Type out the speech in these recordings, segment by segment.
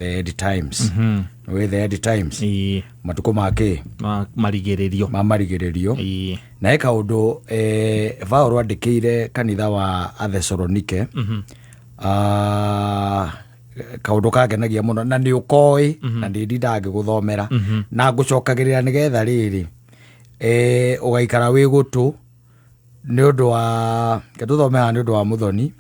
The End Times. Nĩ The End Times. Matukũ ma kĩ? Marigĩrĩrio. Ma marigĩrĩrio. Na he kaũndũ Paũlũ andĩkĩire kanitha wa Athesalonike. Ah, kaũndũ kangenagia mũno na nĩ ũkoĩ na nĩ ndindaga ngĩgũthomera na ngũcokagĩrĩra nĩgetha rĩrĩ ũgaikara wĩ gũtũ nĩ ũndũ wa reke tũthome haha nĩ ũndũ wa mũthoni.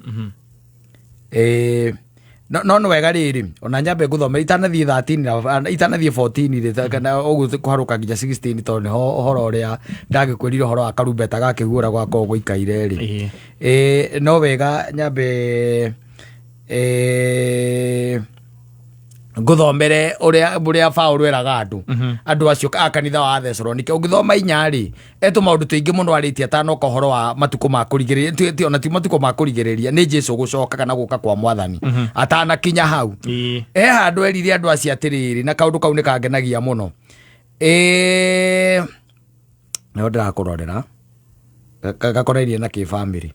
No nĩ wega rĩrĩ ona nyambe ngũthome itanathiĩ 13 na itanathiĩ 14 rĩ kana ũguo kũharũka nginya 16 tondũ nĩho ũhoro ũrĩa ndagĩkwĩrire ũhoro wa karumbeta gakĩhuhũra gwakorwo gũikaire rĩ. No wega nyambe ngũthomere ũrĩa Paũlũ eraga andũ andũ acio a kanitha wa Thesalonike. Ũngĩthoma inya rĩ, e tũmaũndũ tũingĩ mũno arĩtie atanoka ũhoro wa matukũ ma kũrigĩrĩria, ti ona ti matukũ ma kũrigĩrĩria, nĩ Jesu gũcoka kana gũka kwa Mwathani atanakinya hau. He handũ erire andũ acio atĩrĩrĩ, na kaũndũ kau nĩ kangenagia mũno. Nĩho ndĩrakũrorera gakonainie na kĩbamĩrĩ.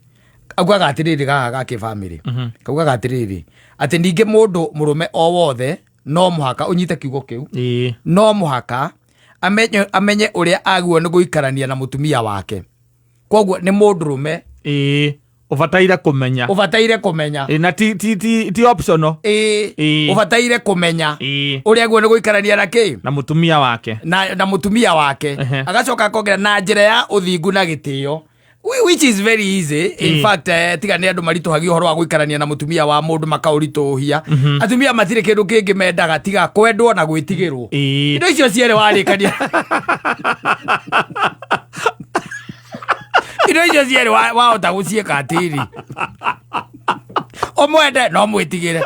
Augaga atĩrĩrĩ gaha ga kĩbamĩrĩ. Kaugaga atĩrĩrĩ, atĩ ningĩ mũndũ mũrũme o wothe no mũhaka ũnyite kiugo kĩu. No mũhaka amenye ũrĩa agĩrĩirwo nĩ gũikarania na mũtumia wake. Koguo nĩ mũndũrũme. Ũbataire kũmenya. Ũbataire kũmenya. Na ti optional. Ũbataire kũmenya ũrĩa agĩrĩirwo nĩ gũikarania na kĩ? Na mũtumia wake. Na mũtumia wake. Agacoka akongerera na njĩra ya ũthingu na gĩtĩo. Which is very easy. In fact, tiga nĩ andũ maritũhagia ũhoro wa gũikarania na mũtumia wa mũndũ makaũritũhia. Atumia matirĩ kĩndũ kĩngĩ mendaga tiga kwendwo na gwĩtigĩrwo. Indo icio cierĩ warĩkania. Indo icio cierĩ wahota gũciĩka atĩrĩ. Ũmwende no mwĩtigĩre.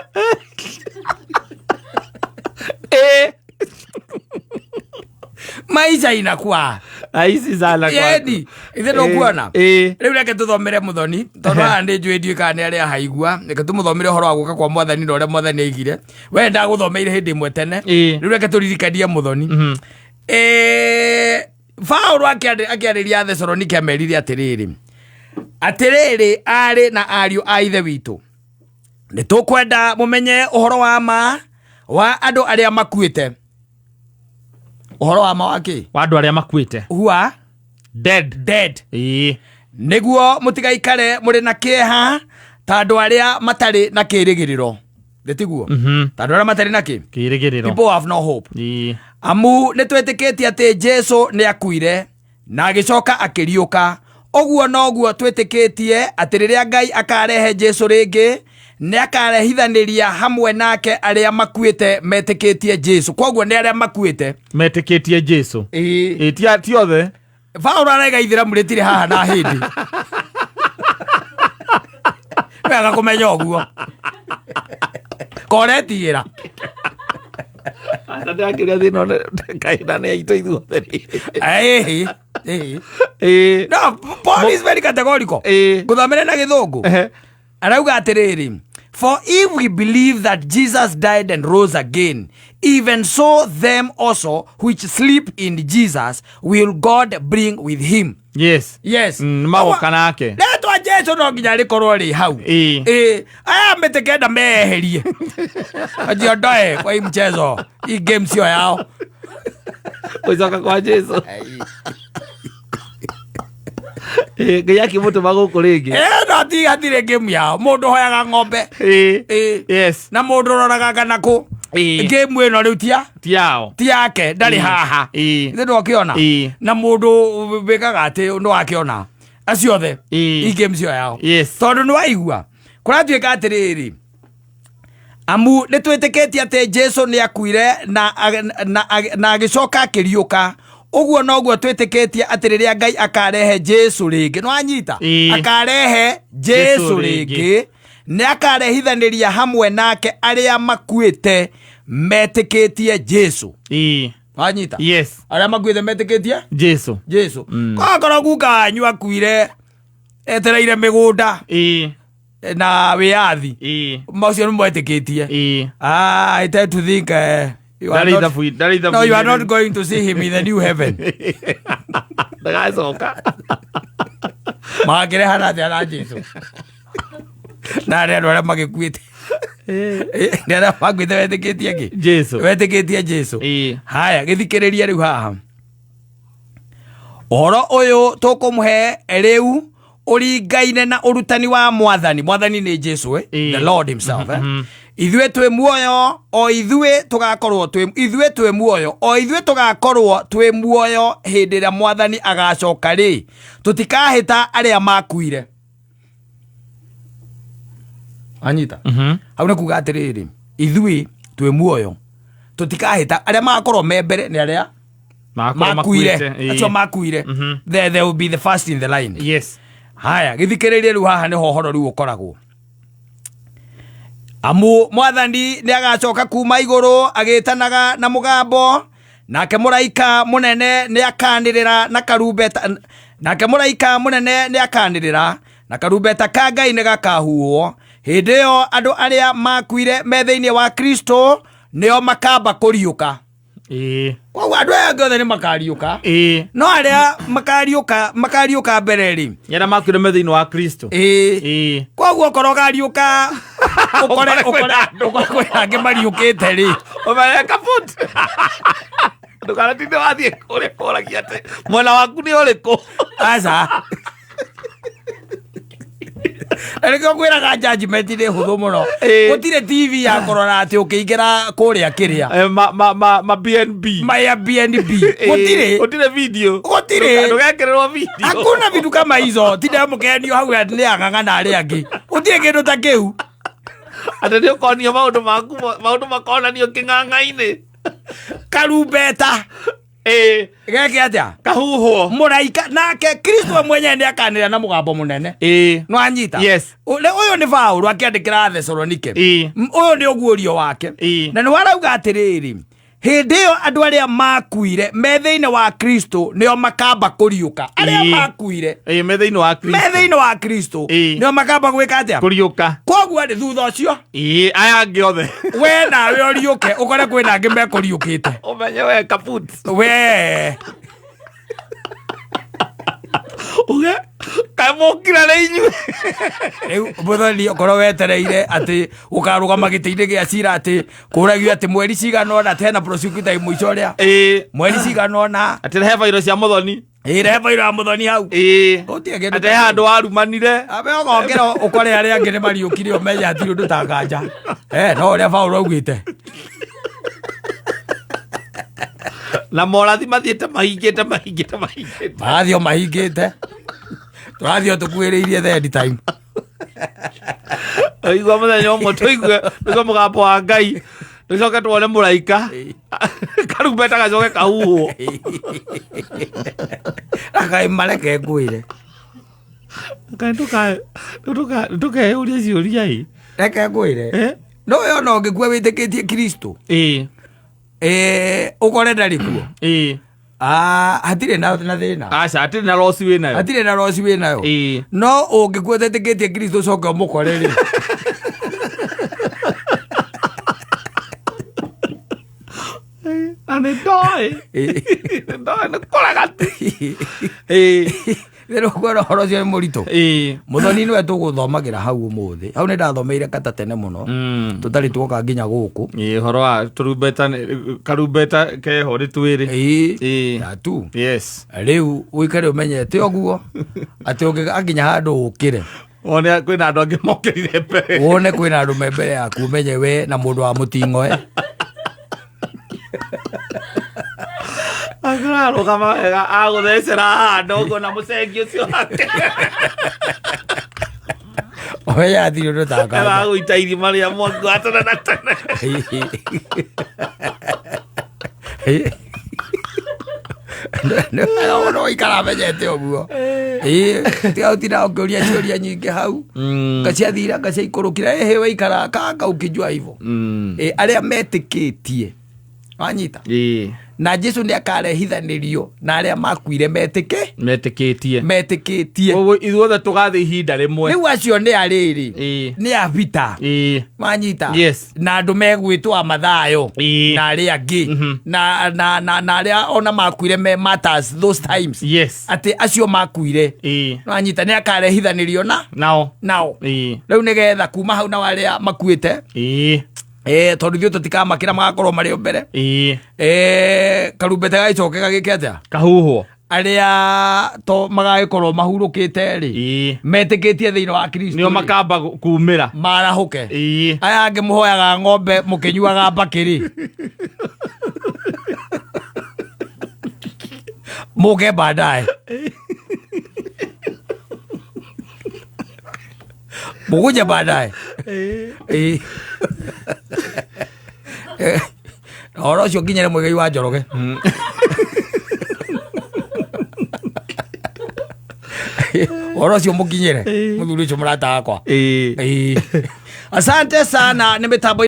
Maisha inakuwa Rahisi sana kwako. Yeni, ithe ndũkuona? Rĩu reke tũthomere mũthoni tondũ haha nĩ njũĩ ndiũĩ kana nĩ arĩa haigua. Reke tũmũthomere ũhoro wa gũka kwa mwathani na ũrĩa mwathani aigire. We ndagũthomeire hĩndĩ ĩmwe tene. Rĩu reke tũririkanie mũthoni. Paũlũ akĩarĩria Thesalonike amerire atĩrĩrĩ, atĩrĩrĩ aarĩ na ariũ a ithe witũ, nĩ tũkwenda mũmenye ũhoro wa ma wa andũ arĩa makuĩte. Ũhoro wa ma wa kĩ? Wa andũ arĩa makuĩte. Who are dead. Dead. Nĩguo mũtigaikare mũrĩ na kĩeha ta andũ arĩa matarĩ na kĩĩrĩgĩrĩro. Nĩ tiguo? Ta andũ arĩa matarĩ na kĩ? Kĩĩrĩgĩrĩro. People have no hope. Amu nĩ twĩtĩkĩtie atĩ Jesu nĩ akuire na agĩcoka akĩriũka. Ũguo noguo twĩtĩkĩtie atĩ rĩrĩa Ngai akarehe Jesu rĩngĩ, nĩ akarehithanĩria hamwe nake arĩa makuĩte metĩkĩtie Jesu. Kwoguo nĩ arĩa makuĩte metĩkĩtie Jesu. Ti othe. Paũlũ araiga ithĩramu rĩtirĩ haha na hĩndĩ. Wega kũmenya ũguo. Koretigĩra. Aca ndĩrakĩũria thĩna kaĩ na nĩ aitũ ithuothe rĩ. Ĩhĩ, ĩhĩ. No, Paul is very categorical. Ngũthomere na gĩthũngũ. Arauga atĩrĩrĩ, for if we believe that Jesus died and rose again, even so them also which sleep in Jesus will God bring with him. Yes. Yes. Magoka nake. Rĩtwa Jesu no nginya rĩkorwo rĩ hau. Aya mĩtĩ kenda meherie. Wajiondoe kwa hii mchezo. Hii game sio yao. Gũcoka kwa Jesu. Ngai akĩmũtũma gũkũ rĩngĩ. No ti hatirĩ game yao. Mũndũ hoyaga ng'ombe. Yes. Na mũndũ ũroraga kana kũ. Game ĩno rĩu tia? Ti yao. Ti yake, ndarĩ haha. Ithe ndwakĩona? Na mũndũ wĩkaga atĩ nĩwakĩona. Acio othe. Hii game sio yao. Yes. Tondũ nĩwaigua. Kũratuĩka atĩrĩrĩ, amu nĩ twĩtĩkĩtie atĩ Jesu nĩ akuire na agĩcoka akĩriũka. Ũguo noguo twĩtĩkĩtie atĩ rĩrĩa Ngai akarehe Jesu rĩngĩ, nĩwanyita? Akarehe Jesu Jesu rĩngĩ. rĩngĩ, nĩ akarehithanĩria hamwe nake arĩa makuĩte metĩkĩtie Jesu. Wanyita? Yes. Arĩa makuĩte metĩkĩtie Jesu. Jesu. Kwakorwo guka wanyu akuire etereire mĩgũnda na wĩyathi. Macio nĩ mwetĩkĩtie. I tend to think, you are Ndarĩ not, ithabu, ndarĩ ithabu no, you are inene. not going to see him in the new heaven. Ndagacoka. Magakĩrehana atĩa na Jesu? Na arĩa andũ arĩa magĩkuĩte. Nĩ arĩa makuĩte wetĩkĩtie kĩ? Jesu. Wetĩkĩtie Jesu. Ĩĩ. Haya, gĩthikĩrĩrie rĩu haha. Ũhoro ũyũ tũkũmũhe rĩu ũringaine na ũrutani wa mwathani. Mwathani nĩ Jesu, eh? Ĩĩ. The Lord himself, eh? Ithuĩ twĩ muoyo o ithuĩ tũgakorwo twĩ ithuĩ twĩ muoyo o ithuĩ tũgakorwo twĩ muoyo hĩndĩ ĩrĩa mwathani agacoka rĩ, tũtikahĩta arĩa makuire. Anyita. Hau nĩ kuga atĩrĩrĩ, ithuĩ twĩ muoyo tũtikahĩta arĩa magakorwo me mbere nĩ arĩa Magakorwo makuire. makuĩte, ĩĩ. Acio makuire, they will be the first in the line. Yes. Haya, gĩthikĩrĩrie rĩu haha nĩho ũhoro rĩu ũkoragwo. Amu mwathani nĩ agacoka kuma igũrũ agĩtanaga na mũgambo, nake mũraika mũnene nĩ akanĩrĩra na karumbeta, nake mũraika mũnene nĩ akanĩrĩra na karumbeta ka Ngai nĩ gakahuhwo. Hĩndĩ ĩyo andũ arĩa makuire me thĩinĩ wa Kristo nĩo makamba kũriũka. Ĩĩ. Koguo andũ aya angĩ othe nĩ makariũka, Ĩĩ. no arĩa makariũka mbere rĩ, Nĩ arĩa makuire me thĩinĩ wa Kristo. Ĩĩ. Ĩĩ. Koguo okorwo ũkariũka ũkore Ũkore ũkore kwĩna andũ. ũkore kwĩna angĩ mariũkĩte rĩ, Ũmere kaput. Ndũkanatinde wathiĩ kũrĩa kũragia atĩ mwena waku nĩ ũrĩkũ. Aca, na nĩkĩo ngwĩraga judgment nĩ hũthũ mũno. Ĩĩ. Gũtirĩ TV ya kũrora atĩ ũkĩingĩra kũrĩa kĩrĩa Ma ma ma ma BNB. ma Airbnb. Ĩĩ, Gũtirĩ. Gũtirĩ video. Gũtirĩ. Ndũgekĩrĩrwo video. Hakuna vitu kama hizo. Tinda mũkenio hau atĩ nĩ ang'ang'a na arĩa angĩ, gũtirĩ kĩndũ ta kĩu. Atĩ nĩ ũkonio maũndũ maku, maũndũ makonanio kĩng'ang'a-inĩ. Karumbeta Ĩĩ. Geke atĩa? Kahuhwo. Mũraika nake Kristo we mwenyewe nĩ akanĩrĩra na mũgambo mũnene. Ĩĩ. No anyita. Yes. Ũyũ nĩ Paũlũ akĩandĩkĩra Thesalonike. Ĩĩ. Ũyũ nĩ ũguũrio wake. Ĩĩ. Na nĩ warauga atĩrĩrĩ, hĩndĩ ĩyo andũ arĩa makuire me thĩinĩ wa Kristo nĩo makamba kũriũka. Arĩa Ĩĩ. makuire Ĩĩ, me thĩinĩ wa me Kristo. thĩinĩ wa Kristo Ĩĩ. nĩo makamba gwĩka atĩa? Kũriũka. Koguo rĩ, thutha ũcio Ĩĩ, aya angĩ othe. we nawe ũriũke ũkore kwĩna angĩ mekũriũkĩte. Ũmenye we kaput. We Uge kaĩ mũkira nĩ inyuĩ. Rĩu mũthoni, okorwo wetereire atĩ ũkarũgama gĩtĩ-inĩ gĩa cira atĩ kũragio atĩ mweri cigana ũna, atĩ hena prosecutor mũico ũrĩa Ĩĩ. mweri cigana ũna. Atĩ rehe bairo cia mũthoni. Ĩ, rehe bairo ya mũthoni hau. Ĩĩ. Gũtirĩ kĩndũ Atĩ he handũ warumanire. Abe ũgokĩra ũkore arĩa angĩ nĩ mariũkire, ũmenye hatirĩ ũndũ ta nganja. No ũrĩa Paũlũ augĩte. Na morathi mathiĩte mahingĩte mahingĩte mahingĩte. Marathiĩ o mahingĩte, tũrathiĩ o tũkuhĩrĩirie the end time. Tũigua mũthenya ũmwe tũigue mũgambo wa Ngai, tũcoke tuone mũraika, karumbeta gacoke kahuhwo. Akaĩ mareke ngwĩre. Kaĩ ndũkeyũrie ciũria ĩ. Reke ngwĩre. Eh? No we ona ũngĩkua wĩtĩkĩtie Kristo, Ĩĩ. Ũkore ndarĩ kuo. Ĩĩ. Ah, hatirĩ na thĩna. Aca, hatirĩ na losi wĩ nayo. Hatirĩ na roci wĩ nayo. Ĩĩ. No ũngĩkua ũtetĩkĩtie Kristo ũcoke ũmũkore rĩ, Na nĩ ndoĩ. Nĩ ndoĩ nĩ kũrega tu. Ĩĩ. Rĩrĩa ũkuona ũhoro ũcio nĩ mũritũ. Ĩĩ. Mũthoni nĩwe tũgũthomagĩra hau ũmũthĩ. Hau nĩ ndathomeire kata tene mũno, tũtarĩ tuoka nginya gũkũ. Ĩĩ, ũhoro wa tũrumbeta karumbeta keho nĩ twĩrĩ. Ĩĩ. Ĩĩ. Ya tu. Yes. Rĩu ũikare ũmenyete ũguo atĩ ũngĩgakinya handũ ũkĩre Wone kwĩna andũ angĩ mokĩrire mbere. Wone kwĩna andũ me mbere yaku, ũmenye we na mũndũ wa mũting'oe. Akĩrarũgama wega agũthecera handũ ũguo na mũcengi ũcio wake. Ũmenye hatirĩ ũndũ ta nganja. Agũita irima rĩa mwaki wa tene na tene. No ikara amenyete ũguo. Ĩĩ, tiga ũtinda ũkĩũria ciũria nyingĩ hau, ngaciathira ngaciaikũrũkira ĩhĩ, waikara kanga ũkĩjua hivyo. Ĩ, arĩa metĩkĩtie, wanyita? Ĩĩ. Na Jesu nĩ akarehithanĩrio na arĩa makuire metĩke Metĩkĩtie. Metĩkĩtie. Koguo ithuothe tũgathiĩ ihinda rĩmwe. Rĩu acio nĩ arĩrĩ, nĩ abita, wanyita? Na andũ megwĩtwo a Mathayo na arĩa angĩ na arĩa ona makuire me matters those times, atĩ acio makuire, wanyita, nĩ akarehithanĩrio na Nao. Nao. Rĩu nĩgetha kuma hau nao arĩa makuĩte, tondũ ithuĩ tũtikamakĩra, magakorwo marĩ o mbere. Karumbete gagĩcoke gagĩke atĩa? Kahuhwo. Arĩa to magagĩkorwo mahurũkĩte rĩ, metĩkĩtie thĩinĩ wa Kristo Nĩo rĩ, makamba kumĩra. Marahũke. Aya angĩ mũhoyaga ng'ombe mũkĩnyuaga mbakĩrĩ, mũke baadaye, mũkuje baadaye. Ĩĩ. Ũhoro ũcio nginyĩre Mũigai wa Njoroge, ũhoro ũcio mũkinyĩre mũthuri ũcio mũrata wakwa. Ĩĩ. Asante sana nĩ mĩtambo.